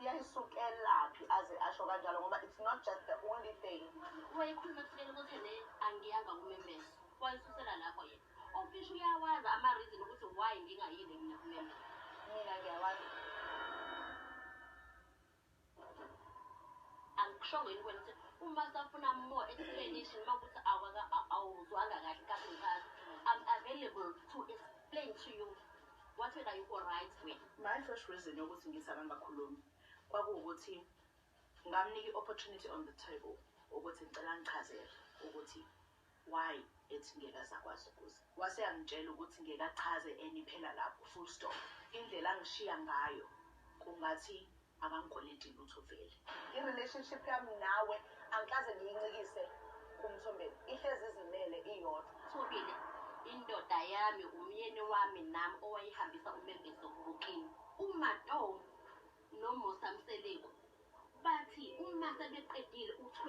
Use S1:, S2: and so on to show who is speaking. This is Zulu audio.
S1: Yayisukelaphi aze asho kanjalo, ngoba it's not just the only thing.
S2: Wayekhuluma ekuseni ukuthi ne angiyanga kumembeso. Wayesusela lapho yena. Ofisha uyawazi ama-reason ukuthi why ngingayile mina kumembeso.
S1: Mina ngiyawazi.
S2: Angikushongo yini kuwena ukuthi uma safuna more explanation, uma kuthi awuzwanga kahle kahle ngichaza, I'm available to explain to you what, whether you right wena.
S3: My first reason yokuthi ngithi akangakhulumi kwakuwukuthi ngamnika i-opportunity on the table ukuthi ngicela ngichazele ukuthi why ethi ngeke azakwazi ukuza. Wase yangitshela ukuthi ngeke achaze any, phela lapho full stop. Indlela angishiya ngayo kungathi akangikweleti lutho vele.
S1: I-relationship yami nawe angikaze ngiyincikise kuMthombeni, ihlezi izimele iyodwa.
S2: Thobile, indoda yami, umyeni wami nami owayehambisa umembeso kubukini. UMato noMusa Mseleku bathi uma sebeqedile ukuthwebula